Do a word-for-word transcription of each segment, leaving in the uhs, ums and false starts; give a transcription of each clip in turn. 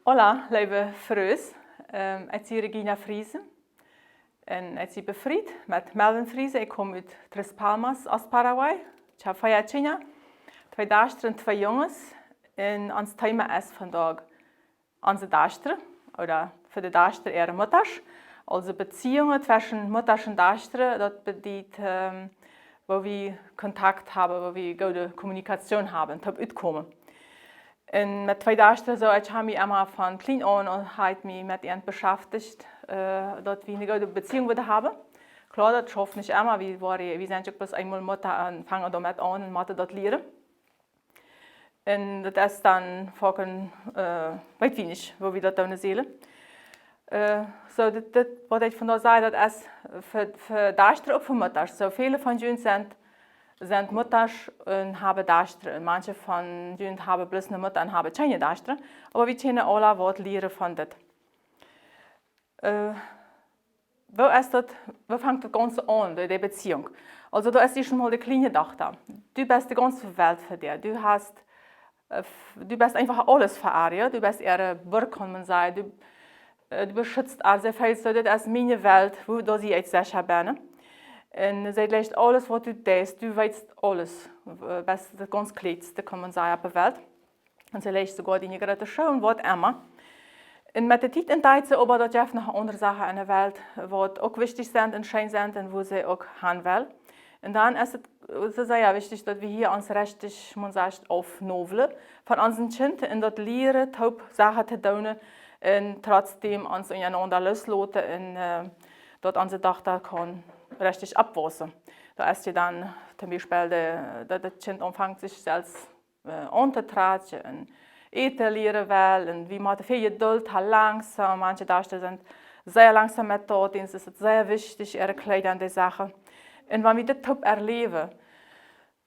Hola, leewe Frues. Ähm, ekj sie Regina Friesen. Un ekj sie befriet met Melvin Friesen. Ekj kom ut Tres Palmas, Ost-Paraguay. Ekj hab vea Kjinja, twee Dochtren un twee Junges. Un ons Thema es vondoag onse Dochtren, ooda fa de Dochtren äare Muttasch. Aulsoo Beziehungen tweschen Muttasch un Dochtren, daut bediet, ähm, woo wie Kontakt haben, woo wie goode Kommunikation haben, toop utkomen. Un met twee Dochtren, soo, ekj hab mie emma von kjlien aun, aun hab mie met an beschäftigt, äh, daut wie eene goode Beziehung wudden haben. Kloa, daut schauft nich emma, wie woaren, wie sent uk bloos eemol Mutta un fangen doamet aun un motten daut lieren. Un daut es dan foaken, äh, weet wie nich, woo wie daut doonen sellen. Äh, soo, dit, dit, waut ekj vondoag saj, daut es fa, fa Dochtren uk fa Muttasch. Soo väle von junt sent, sent Muttasch un haben Dochtren. Un manche von junt haben bloos eene Mutta un haben kjeene Dochtren. Oba wie kjennen aula waut lieren von dit. Äh, woo es daut, woo fangt daut Gaunze aun, de, de Beziehung? Aulsoo, du hast hia schon mol de kjliene Dochta. Du best de gaunze Welt fa äa. Du hast, äh, f-, du best eefach aules fa äa, jo? Du best äare Burg, kaun maun sajen. Du, äh, du beschutzt äa, see feelt soo, dit es miene Welt, woo, doa sie ekj secha bennen. Un see jleicht aules, waut du deist, du weetst aules. Äh, best daut gaunz Kjleenste, kaun maun sajen, opp de Welt. Un see jleicht soogoa diene groote Schoo, waut emma. Un met de Tiet entdeit see oba, daut jeft noch aundre Sachen enne Welt, waut uk wichtich sent un scheen sent un woo see uk han well. Un dan es et, et es sea wichtich, daut wie hia ons rechtich, maun sajcht, aufnowlen von onsen Kjint un daut lieren, toop Sachen to doonen un trotzdäm ons unjarenaunda loosloten un, äh, daut onse Dochta kaun rechtich oppwaussen. Doa es je dan toom Biespel de, daut daut Kjint aunfangt, sikj selfst äh, auntotrakjen un äten lieren well. Un wie motten väl Jedult han, langsom. Manche Dochta sent sea langsom met daut, dän es et sea wichtich, äare Kjleeda un dee Sachen. Un wan wie dit toop erläwen,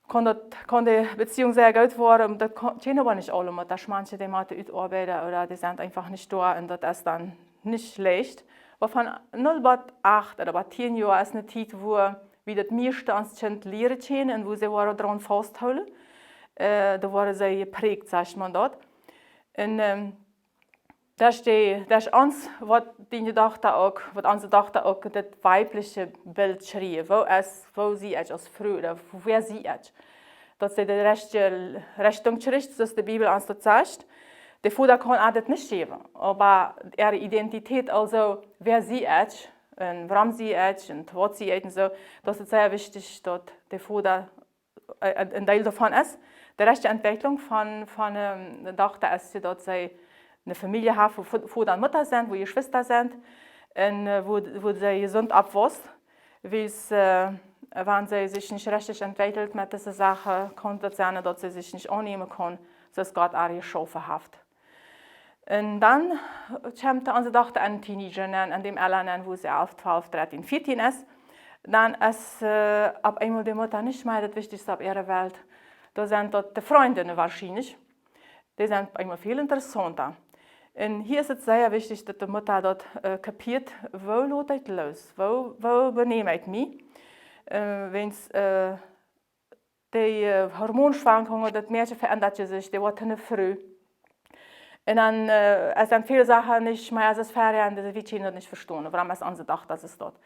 kaun daut, kaun de Beziehung sea goot woaren, un daut kaun, kjennen oba nich aule Muttasch, manche, dee motten utoabeiden ooda dee sent eefach nich doa un daut es dan nich leicht. Oba von null bat acht ooda bat tieen Joa es eene Tiet, wua wie daut mieeschte ons Kjint lieren kjennen un wua see woaren doaraun fausthoolen. Äh, doa woaren see jeprägt, sajcht maun daut. Un, ähm, daut es de, daut es ons, waut diene Dochta uk, waut onse Dochta uk, daut weibliche Bilt kjrieen. Woo es, woo sie ekj aus Fru ooda wäa sie ekj? Daut see de rajchte Richtunk kjricht, soo aus de Bibel ons daut sajcht. De Voda kaun äa daut nich jäwen, oba äare Identität, aulsoo wäa sie ekj un wuarom sie ekj un waut sie ekj un soo, daut es sea wichtich, daut de Voda, äh, een Deel doavon es. De rajchte Entwekjlunk von, von, ähm, de Dochta es, daut see eene Famielje haft, wua Vo-, Voda un Mutta sent, wua Jeschwista sent un, äh, wua, wua see jesunt oppwausst. Wiels, äh, wan see sikj nich rechtich entwekjelt met dise Sachen, kaun daut sennen, daut see sikj nich aunnämen kaun, soo aus Gott äa jeschaufen haft. Un dan kjemt onse Dochta en Teenager nenn, en däm Ella nenn, wua see alf, twalf, dartieen, vieetieen es. Dan es, äh, opp eemol de Mutta nich mea daut Wichtichste opp äare Welt. Doa sent daut de Frind woarschienlich. Dee sent eemol väl interessaunta. Un hia es et sea wichtich, daut de Mutta daut, äh, kapieet, woo lot ekj loos, woo, woo benäm ekj mie. Äh, wan, äh, de, äh, Hormonschwankungen, daut Mäakje veendat sikj, dee woat eene Fru. Un dan, äh, es dan väl Sachen nich mea soo aus verhäa, un dee, wie kjennen daut nich vestonen, wuarom es onse Dochta soo es daut.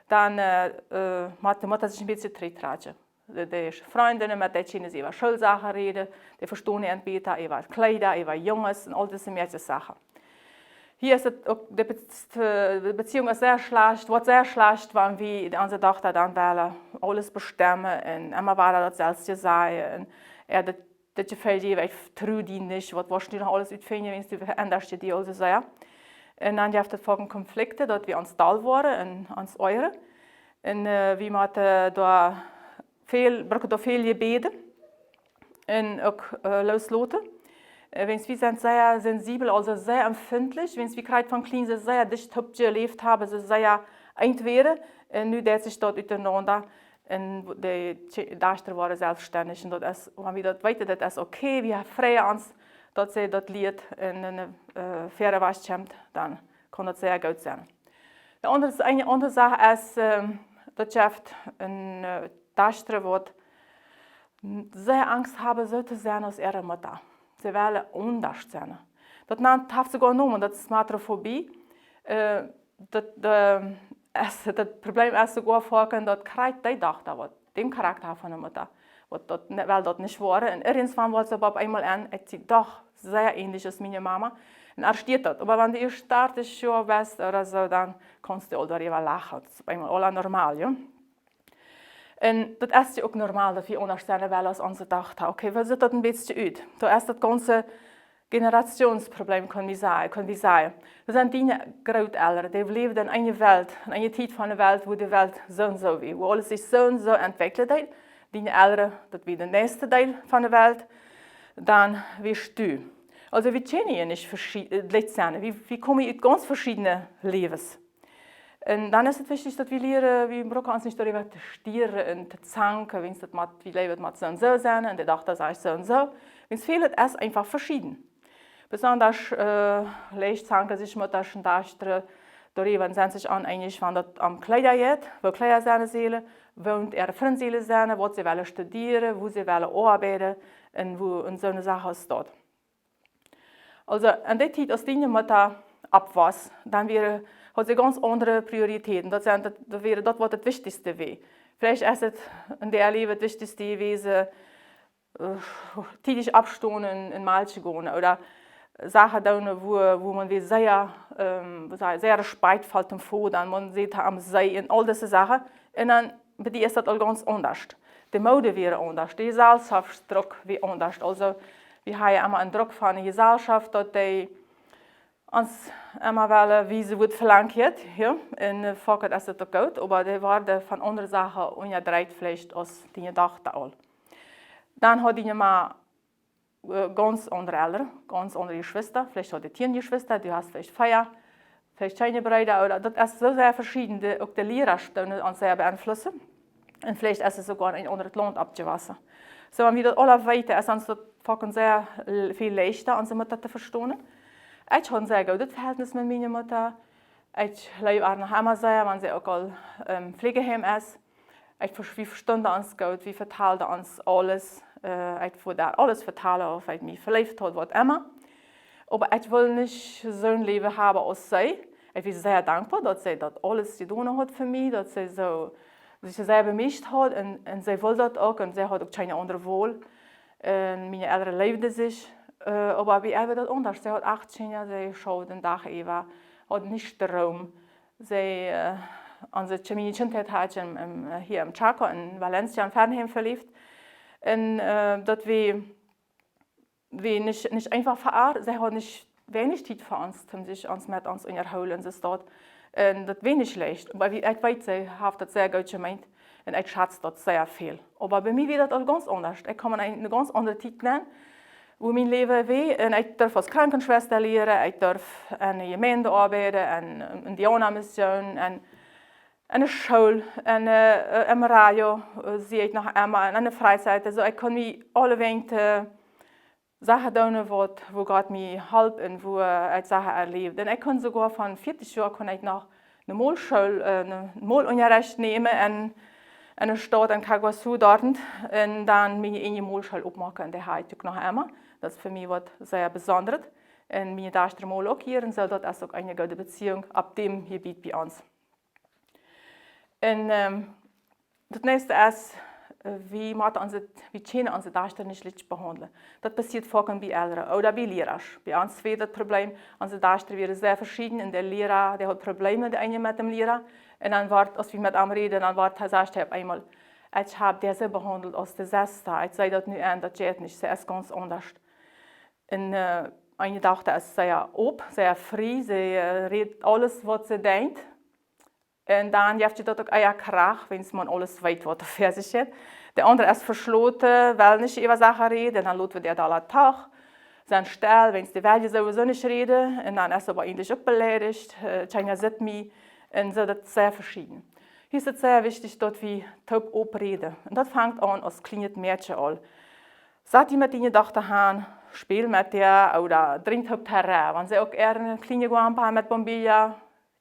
Dan, äh, äh, mott de Mutta sikj een bät trigjtrakjen. De, de Frindinnen, met dee kjennen see äwa Schoolsachen räden, dee vestonen an bäta, äwa Kjleeda, äwa Junges un aul dise Mäakjes-Sachen. Hia es et uk, de Be-, de Beziehung es sea schlajcht, woat sea schlajcht, wan wie onse Dochta dan wellen aules bestemmen un emma wada daut selfstje sajen un äa daut, daut Jefeel jäwen, ekj tru die nich, waut woascht du noch aules utfinjen, wan du veendatst die aul soo sea. Un dan jeft et foaken Konflikte, daut wie ons doll woaren un ons oajren. Un, äh, wie motten doa väl, brucken doa väl Jebäd un uk, äh, loosloten. Äh, wiels wie sent sea sensibel, aulsoo sea empfindlich. Wiels wie krakjt von kjlien soo sea dicht toop jeläft haben, soo sea eent wieren. Un nu deit sikj daut utenaunda. Un de Kje-, Dochta woaren selfststendich. Un daut es, wan wie daut weeten, daut es okay. Wie freien ons, daut see daut lieet un, un, äh, wieda wajch kjemt, dan kaun daut sea goot sennen. De aundre, eene aundre Sach es, ähm, daut jeft een, äh, Dochta, waut sea Angst haben, soo to sennen aus äare Mutta. See wellen aundasch sennen. Daut nant, haft soogoa Nomen, daut es Smartophobie. Äh, daut, de, es, daut Problem es soogoa foaken, daut krakjt dee Dochta, waut dän Charakta haft von de Mutta, waut daut ne-, well daut nich woaren. Un irjentwan woat see opp eemol en, ekj sie doch sea äanlich aus miene Mama. Un arresteet daut. Oba wan du ieescht dartich Joa best ooda soo, dan kaust du aul doaräwa lachen. Daut es opp eemol aula normal, jo. Un daut es je uk normal, daut wie aundasch sennen wellen aus onse Dochta. Okay, woo sitt daut een bät ut? Doa es daut gaunze Generationsproblem, kjenn wie sajen, kjenn wie sajen. Daut sent diene Grootelren, dee läwden en eene Welt, en eene Tiet von de Welt, wua de Welt soo un soo wia, wua aules sikj soo un soo entwekjelt deed. Diene Elren, daut wia de näakjste Deel von de Welt, dan wia du. Aulsoo, wie kjennen je nich veschied-, äh, jlikj sennen. Wie, wie komen ut gaunz veschiedne Läwes. Un dan es et wichtich, daut wie lieren, wie brucken ons nich doaräwa to stieren un to zanken, wiels daut mott, wie läwen mott soo un soo sennen, un de Dochta sajcht soo un soo. Wiels väl, et es eefach veschieden. Besondasch, äh, leicht zanken sikj Muttasch un Dochta doaräwa un sent sikj oneenich, wan daut om Kjleeda jeit, woo Kjleeda sennen sellen, woo äare Frind sellen sennen, waut see wellen studieren, wua see wellen oabeiden un wua, un soone Sachen aus daut. Aulsoo, en dee Tiet, aus diene Mutta oppwoss, dan wia, haud see gaunz aundre Prioritäten. Daut sent, daut, daut wia daut, waut daut Wichtichste wia. Veleicht es et en äa Läwen daut Wichtichste jewast, äh, tiedich oppstonen un, un Malkj gonen. Ooda Sachen doonen, wua, wua maun wia sea, ähm, woo saj ekj, sea respektvoll tom Voda, un maun säd, am See un aul dise Sachen. Un dan, bie dee es daut aul gaunz aundasch. De Mood wia aundasch, de Jeselschoftdruck wia aundasch. Aulsoo, wie hauden emma eenen Druck von de Jeselschoft, daut dee ons emma wellen, wie see woat velangt, jo. Un, äh, foaken es daut uk goot, oba dee worden von aundre Sachen unjadrekjt veleicht aus diene Dochta aul. Dan haud diene Mama äh, gaunz aundre Elren, gaunz aundre Jeschwista, veleicht haud dee tieen Jeschwista, du hast veleicht vea, veleicht kjeene Breeda, ooda daut es soo sea veschieden, de, uk de Liera doonen ons sea beeinflussen. Un veleicht es see soogoa en een aundret Launt oppjewossen. Soo, wan wie daut aula weeten, es ons daut foaken sea l-, väl leichta, onse Mutta to vestonen. Ekj haud een sea goodet Vehältnis met miene Mutta. Ekj leew äa noch emma sea, wan see uk aul, ähm, Fleegeheim es. Ekj ver-, wie vestunden ons goot, wie vetalden ons aules, äh, ekj wudd äa aules vetalen, auf ekj mie veleeft haud, waut emma. Oba ekj wull nich soon Läwen haben aus see. Ekj wia sea dankboa, daut see daut aules jedonen haud fa mie, daut see soo, sikj sea bemieet haud un, un see wull daut uk un see haud uk kjeene aundre Wol. Un miene Elren leewden sikj, äh, oba bie äa wia daut aundasch. See haud acht Kjinja, see schauft dän Dach äwa, haud nich Stroom. See, äh, onse Kj-, miene Kjintheit haud ekj em, em, äh, hia em Chaco, en Valencia, em Fernheim veläft. Un, äh, daut wia, wia nich, nich eefach fa äa. See haud nich weinich Tiet fa ons, om sikj ons met ons unjahoolen, soo daut. Un daut wia nich leicht. Oba wie, ekj weet, see haft daut sea goot jemeent. Un ekj schaz daut sea väl. Oba bie mie wia daut aul gaunz aundasch. Ekj kjeem en eene gaunz aundre Tiet nenn, wua mien Läwen wia. Un ekj durf aus Krankenschwesta lieren, ekj durf en eene Jemeent oabeiden, en eene Indianermission, en, en eene School, en, äh, äh, em Radio, äh, sie ekj noch emma, en, en de Freizeit. Aulsoo, ekj kunn mie aulewäajen, äh, Sachen doonen, waut, wua Gott mie holp un wua ekj Sachen erläwd. Un ekj kunn soogoa von vieetich Joa kunn ekj noch eene Molschool, äh, eenen Molunjarecht nämen en, en de Staut en Caguazú doa. Un dan miene ieejne Molschool oppmoaken, un dee hab ekj uk noch emma. Daut es fa mie waut sea Besondret. Un miene Dochta molt uk hia, un soo, daut es uk eene goode Beziehung opp däm Jebiet bie ons. Un, ähm, daut näakjste es, äh, wie motten onse, wie kjennen onse Dochta nich jlikj behaundlen. Daut passieet foaken bie Elren ooda bie Liera. Bie ons wia daut Problem, onse Dochta wieren sea veschieden un de Liera, dee haud Probleme, de eene met däm Liera. Un dan wort, aus wie met am räden, dan wort hee, sajcht hee opp eemol: "Ekj hab dee soo behaundelt aus de Sesta." Ekj säd daut nu aun, daut jeit nich, see es gaunz aundasch. Un, äh, eene Dochta es sea op, sea frie, see, äh, rät aules, waut see denkjt. Un dan jeft je daut uk ea Krach, wan see mau aules weet, waut doa fa sikj jeit. De aundre es veschloten, well nich äwa Sachen räden, dan lot wie dee dolla toch. Sent stell, wan see, well je sowieso nich räden. Un dan es see oba eejentlich uk beleidicht, äh, kjeena sitt mie. Un soo, daut es sea veschieden. Hia es et sea wichtich, daut wie toop opp räden. Un daut fangt aun aus kjlienet Mäakje aul. Sat die met diene Dochta han, speel met äa ooda drinkj toop Tereré. Wan see uk äaren kjlienen Guampa met Bombilla,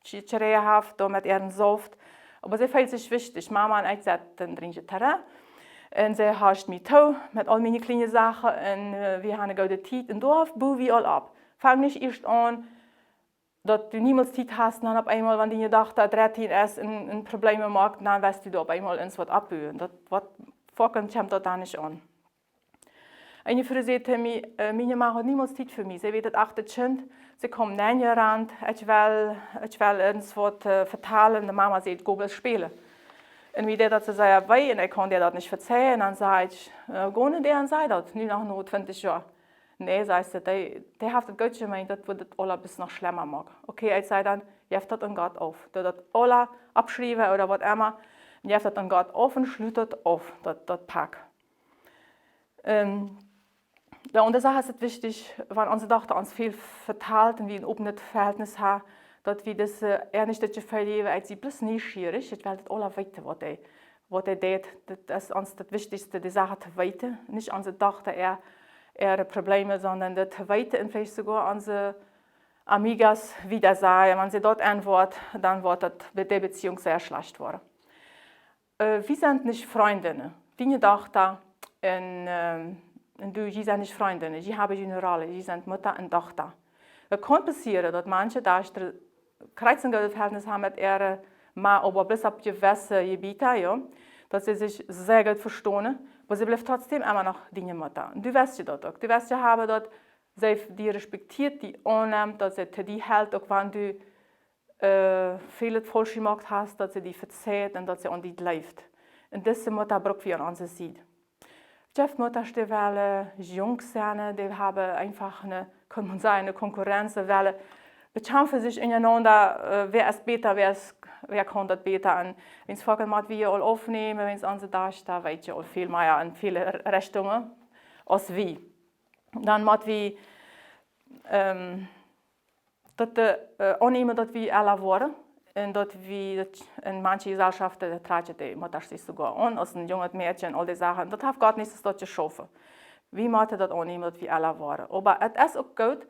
Chi-, Chiré haft, doa met äaren Sauft. Oba see feelt sikj wichtich. Mama un ekj setten, drinkjen Tereré. Un see horcht mie too met aul miene kjliene Sachen. Un, äh, wie haben eene goode Tiet. Un doa buen wie aul opp. Fang nich ieescht aun, daut du niemols Tiet hast, un dan opp eemol, wan diene Dochta dartieen es un, un Probleme moakt, dan woascht du doa opp eemol ieescht waut oppbuen. Daut woat, foaken kjemt daut doa nich aun. Eene Fru säd to mie, äh, miene Mame haud niemols Tiet fa mie. See wia daut achte Kjint, see kjeem nenn jerant, ekj well, ekj well ieescht waut, äh, vetalen, de Mama säd: "Go bloos spälen." Un mie deed daut soo sea wee un ekj kunn äa daut nich vetalen. Un dan säd ekj: "Äh, go no dän un saj daut, nu no, no twintich Joa." "Nä," sajcht see, "dee, dee haft daut goot jemeent, daut woat daut aula bloos noch schlemma moaken." Okay, ekj säd dan: "Jeff daut aun Gott äwa. Doo daut aula oppschriewen ooda waut emma. Jeff daut aun Gott äwa un schlut daut auf, daut, daut Pak." Ähm, jo, un de Sach es et wichtich, wan onse Dochta ons väl vetalt un wie een opnet Vehältnis haben, daut wie dise, äh, äa nich daut Jefeel jäwen, ekj sie bloos nieschierich, ekj well daut aula weeten, waut dee, waut dee deed. Daut es ons daut Wichtichste, de Sach to weeten. Nich onse Dochta äa, äare Probleme, sonda daut to weeten un veleicht soogoa onse Amigas wieda sajen. Wan see daut enwoat, dan woat daut, woat de Beziehung sea schlajcht woaren. Äh, wie sent nich Fründen. Diene Dochta un, ähm, un du, jie sent nich Fründen. Jie haben june Roll, jie sent Mutta un Dochta. Et kaun passieren, daut manche Dochta krakjt soo een goodet Vehältnis haben met äare Ma, oba bloos opp jewesse Jebieden, jo, daut see sikj sea goot vestonen, oba see blift trotzdäm emma noch diene Mutta. Un du woascht je daut uk. Du woascht je haben, daut see die respektieet, die aunnemt, daut see to die helt, uk wan du, äh, väl faulsch jemoakt hast, daut see die vezeiht un daut see aun die jleeft. Un dise Mutta bruck wie aun onse Sied. Jeft Muttasch, dee wellen jung sennen, dee haben eefach eene, kaun maun sajen, eene Konkurrenz, dee wellen bekjamfen sikj unjarenaunda, äh, wäa es bäta, wäa es, wäa kaun daut bäta. Un wan see foaken met wie aul oppnämen, wan see onse Dochta, weet je, aul väl mea en väle Re-, Rechtungen aus wie. Dan mott wie, ähm, daut de, äh, aunnämen, daut wie ella woaren. Un daut wie, daut en manche Jesellschaften, daut trakjt de Muttasch sikj soogoa aun aus een junget Mäakje, aul dee Sachen. Daut haft Gott nich soo jeschaufen. Wie motten daut aunnämen, daut wie ella woaren. Oba et es uk goot,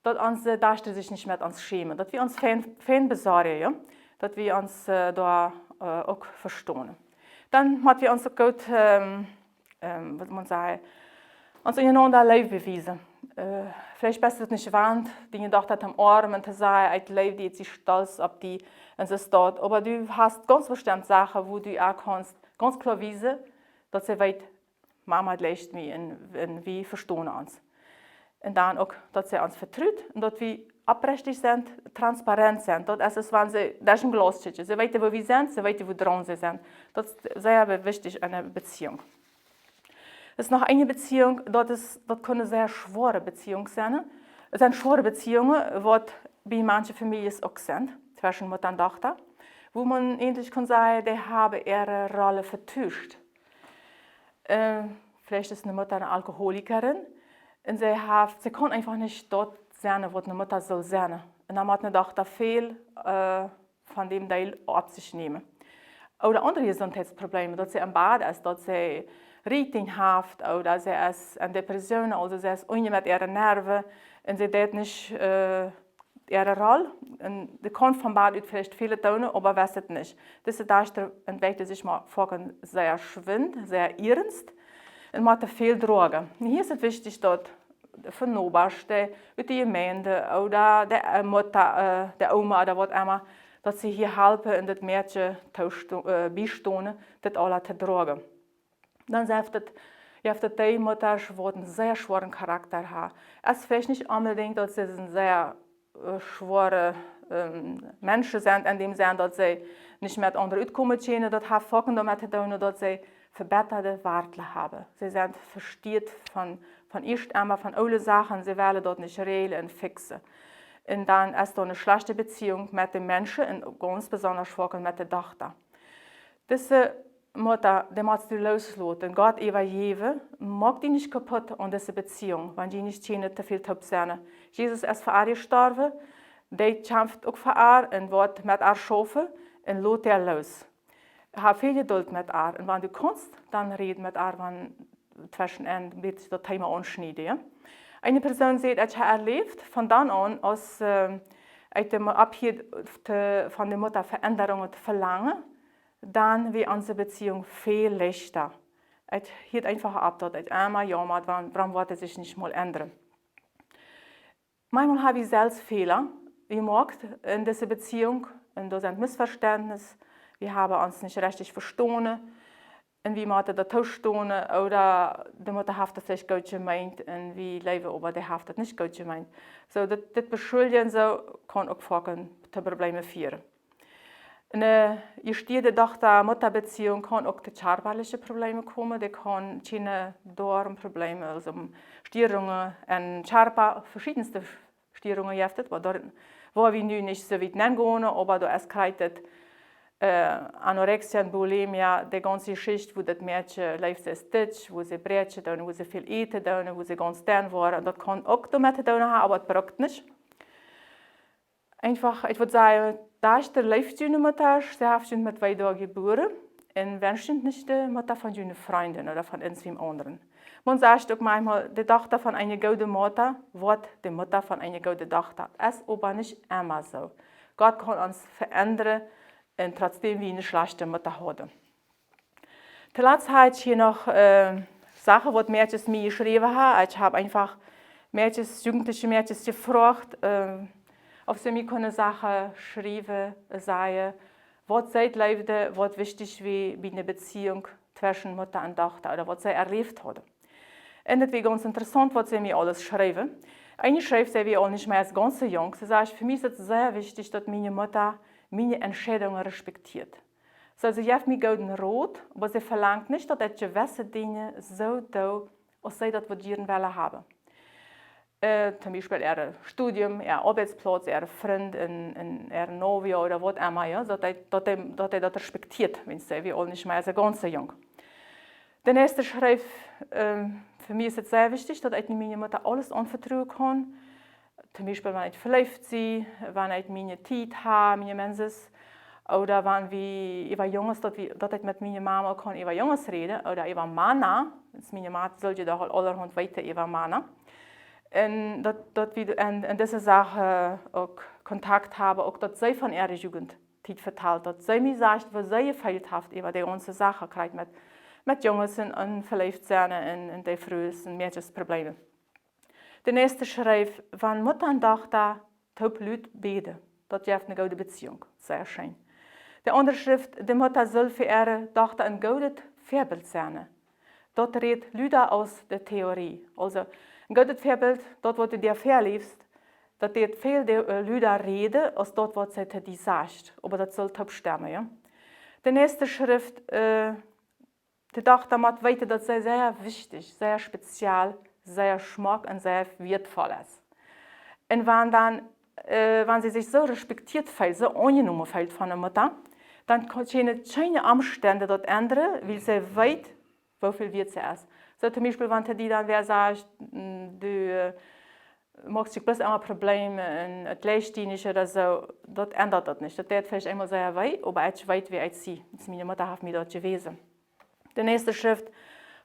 daut onse Dochta sikj nich met ons schämen. Daut wie ons fein, fein besorjen, jo? Daut wie ons, äh, doa, äh, uk vestonen. Dan mott wie ons uk goot, ähm, ähm, waut maun sajcht, ons unjarenaunda Leew bewiesen. Äh, veleicht best du et nich jewant, diene Dochta to omäarmen un to sajen: "Ekj leew die", see stolt opp die un soo waut. Oba du hast gaunz bestemt Sachen, wua du äa kaust gaunz kloa wiesen, daut see weet, Mama jleicht mie un, un wie vestonen ons. Un dan uk, daut see ons vetrut un daut wie oprechtich sent, transparent sent. Daut es, aus wan see, daut es een Glaus, see weeten, wua wie sent, see weeten, wua draun see sent. Daut es sea be-, wichtich en eene Beziehung. Es noch eene Beziehung, daut es, daut kaun eene sea schwoare Beziehung sennen. Et sent schwoare Beziehungen, waut bie manche Famieljes uk sent, tweschen Mutta un Dochta, wua maun eejentlich kaun sajen, dee haben äare Rollen vetuscht. Äh, veleicht es eene Mutta eene Alkoholikerin un see haft, see kaun eefach nich daut sennen, waut eene Mutta saul sennen. Un dan mott eene Dochta väl, äh, von däm Deel opp sikj nämen. Ooda aundre Jesuntheitsprobleme, daut see em Bad es, daut see Rieting haft, ooda see es en Depression, aulsoo see es unjen met äare Nerven un see deit nich, äh, äare Roll. Un dee kaun von Bad ut veleicht väl doonen, oba weet et nich. Dise Dochta entwikjelt sikj mau foaken sea schwind, sea iernst un mott väl droagen. Un hia es et wichtich, daut von Nobasch, de, ut de Jemeent, ooda de, äh, Mutta, äh, de Oma ooda waut emma, daut see hia halpen un daut Mäakje to sto-, äh, biestonen, daut aula to droagen. Dan jeft et, jeft et dee Muttasch, waut een sea schwoaren Charakter haben. Et es veleicht nich onbedinjt, daut see een sea, äh, schwoare, ähm, Menschen sent, en däm Senn, daut see nich met aundre utkomen kjennen. Daut haft foaken doamet to doonen, daut see vebettade Wartlen haben. See sent vesteet von, von ieescht emma von oole Sachen, see wellen daut nich reajlen un fixen. Un dan es doa eene schlajchte Beziehung met de Menschen un gaunz besondasch foaken met de Dochta. Dise Mutta, dee motst du loosloten, Gott äwajäwen, moak die nich kaput aun dise Beziehung, wan jie nich kjennen to väl toop sennen. Jesus es fa äa jestorwen, dee kjamft uk fa äa un woat met äa schaufen, un lot äa loos. Hab väl Jeduld met äa. Un wan du kaust, dan räd met äa, wan tweschen en een bät daut Thema aunschnieden, jo? Eene Persoon sajcht, ekj hab erläft, von dan aun, aus, äh, ekj de Mu-, ophieed, von de Mutta Veendrungen to velangen, dan wia onse Beziehung väl leichta. Ekj hieed eefach opp, daut ekj emma jaumad, wuarom, wuarom woat see sikj nich mol endren. Maunchmol ha wie selfst Fäla jemoakt en dise Beziehunk, un doa sent Missvestentnis, wie haben ons nich rajcht vestonen, un wie motten doa toostonen, ooda de Mutta haft daut veleicht goot jemeent, un wie jleewen oba, dee haft daut nich goot jemeent. Soo, dit, dit Beschuljen soo kaun uk foaken to Probleme fieren. Eene jestieede Dochta-Mutta-Beziehunk kaun uk to kjarpaliche Probleme komen. Dee kaun kjeene Doarmprobleme, aulsoo Stierungen en Kjarpa, veschiedenste Stierungen jeft et, oba doa woa wie nu nich soo wiet nengonen, oba doa es krakjt daut, äh, Anorexia un Bulimia, de gaunze Jeschicht, woo daut Mäakje leeft, see es dikj, woo see Bräakje doonen, woo see väl äten doonen, woo see gaunz denn woaren. Daut kaun uk doamet to doonen haben, oba et brukt nich. Eenfach, ekj wudd sajen, de Dochta leeft june Mutta, see haft junt met Weedoag jebuaren, un wenscht junt nich de Mutta von june Frind ooda von irjentwäm aundren. Maun sajcht uk maunchmol, de Dochta von eene goode Mutta woat de Mutta von eene goode Dochta. Es oba nich emma soo. Gott kaun ons veendren, un trotzdäm wie eene schlajchte Mutta hauden. Toolatst ha ekj hia noch, äh, Sachen, waut Mäakjes mie jeschräwen haben. Ekj hab eenfach Mäakjes, jugendliche Mäakjes jefroacht, äh, auf see mie kunnen Sachen schriewen, sajen, waut see jleewden, waut wichtich wia bie eene Beziehunk tweschen Mutta un Dochta, ooda waut see erläft hauden. Un et wia gaunz interessaunt, waut see mie aules schreewen. Eene schreef, see wia aul nich mea soo gaunz soo junk. See sajcht: "Fa mie es et sea wichtich, daut miene Mutta miene Entscheidungen respektieet. Soo, see jeft mie gooden Rot, oba see velangt nich, daut ekj jewesse Dinja soo doo, aus see daut wudd jieren wellen haben." Äh, toom Biespel äa Studium, äa Oabeitsplauz, äare Frind un, un äa Novio ooda waut emma, jo, daut hee, daut hee, daut hee daut respektieet, wiels see wia aul nich mea soo gaunz soo junk. De näakjste schreef: "Ähm, fa mie es et sea wichtich, daut ekj miene Mutta aules aunvetruen kaun. Toom Biespel, wan ekj veleeft sie, wan ekj miene Tiet hab, miene Menses, ooda wan wie äwa Junges, daut wie, daut ekj met miene Mama kaun äwa Junges räden, ooda äwa Mana, wiels miene Mama sull je doch aul aulahaunt weeten äwa Mana. Un daut, daut wie en, en dise Sachen uk Kontakt haben, uk daut see von äare Jugendtiet vetalt, daut see mie sajcht, woo see jefeelt haft äwa de gaunze Sach, krakjt met, met Junges un, un veleeft sennen un, un de Frues un Mäakjes Probleme." De näakjste schreef: "Wan Mutta un Dochta toop lud bäden, daut jeft eene goode Beziehunk." Sea scheen. De aundre schreef: "De Mutta sull fa äare Dochta een goodet Väabilt sennen. Daut rät luda aus de Theorie." Aulsoo, een goodet Väabilt, daut, waut du die väaläfst, daut deit väl de, äh, luda räden, aus daut, waut see to die sajcht. Oba daut sull toop stemmen, jo. De näakjste schreef, äh, de Dochta mott weeten, daut see sea wichtich, sea speziell, sea schmock un sea wieetvoll es. Un wan dan, äh, wan see sikj soo respektieet feelt, soo aunjenomen feelt von de Mutta, dan kaun, kjennen kjeene Omstend daut endren, wiels see weet, woo väl wieet see es. Soo toom Biespel, wan to die dan wäa sajcht, mm, du, äh, moakst die bloos emma Probleme un et leicht die nich ooda soo, daut endat daut nich. Daut deit veleicht eemol sea wee, oba ekj weet, wäa ekj sie. Wiels miene Mutta haft mie daut jewäsen. De näakjste schreef: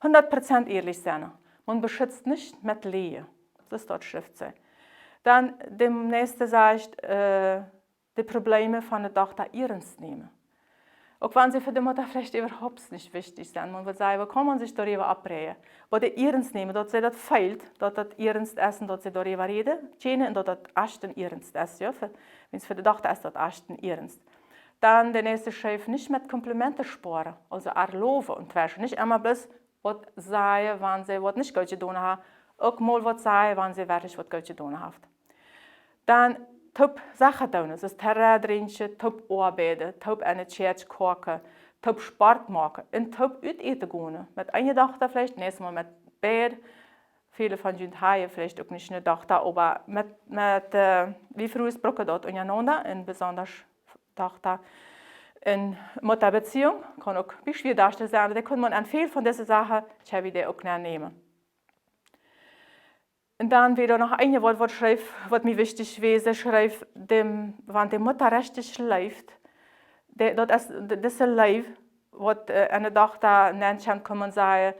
"Hundat Prozent ierlich sennen. Maun beschitzt nich met Läajen." Soo es daut, schreef see. Dan de näakjste sajcht, äh, de Probleme von de Dochta iernst nämen. Uk wan see fa de Mutta veleicht äwahaupt nich wichtich sent, maun wudd sajen, woo kaun maun sikj doaräwa oppräajen? Oba dee iernst nämen, daut see daut feelt, daut daut iernst es un daut see doaräwa räden kjennen un daut daut achten iernst es, jo, fa, wiels fa de Dochta es daut achten iernst. Dan de näakjste schreef: "Nich met Komplimente spoaren", aulsoo äa lowen un tweschen. Nich emma bloos waut sajen, wan see waut nich goot jedonen haft, uk mol waut sajen, wan see werkjlich waut goot jedonen haft. Dan toop Sachen doonen, soo aus Terra drinkjen, toop oabeiden, toop enne Kjäakj koaken, toop Sport moaken un toop ut äten gonen. Met eene Dochta veleicht, näakjstet Mol met beid. Väle von junt haben veleicht uk nich eene Dochta, oba met, met, äh, wie Frues brucken daut unjarenaunda un besonda Dochta un Mutta Beziehunk kaun uk bie Schwiadochta sennen. Dee kaun maun en väl von dise Sachen, kjenn wie dee uk nennämen. Un dan wia doa noch een Wuat, waut schreef, waut mie wichtich wia. See schreef: "Däm, wan de Mutta rajcht leeft, de, daut es de, dise Leew, waut, äh, eene Dochta nenn kaun komen, sajen,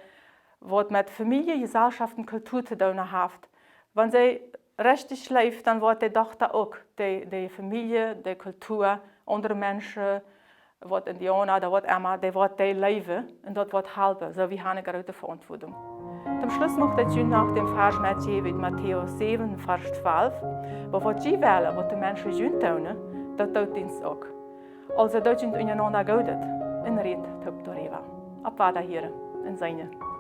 waut met Famielje, Jesellschaft un Kultua to doonen haft. Wan see rajcht leeft, dan woat de Dochta uk de, de Famielje, de Kultua, aundre Menschen, waut Indiauna ooda waut emma, dee woat dee leewen un daut woat halpen. Soo, wie haben eene groote Veauntwuatunk." Toom Schluss mucht ekj junt noch dän Varsch metjäwen ut Matäus säwen, Varsch twalf: Oba waut jie wellen, waut de Menschen junt doonen, daut doot dee uk. Aulsoo doot junt unjarenaunda Goodet un rät toop doaräwa. Opp wada hieren un seenen.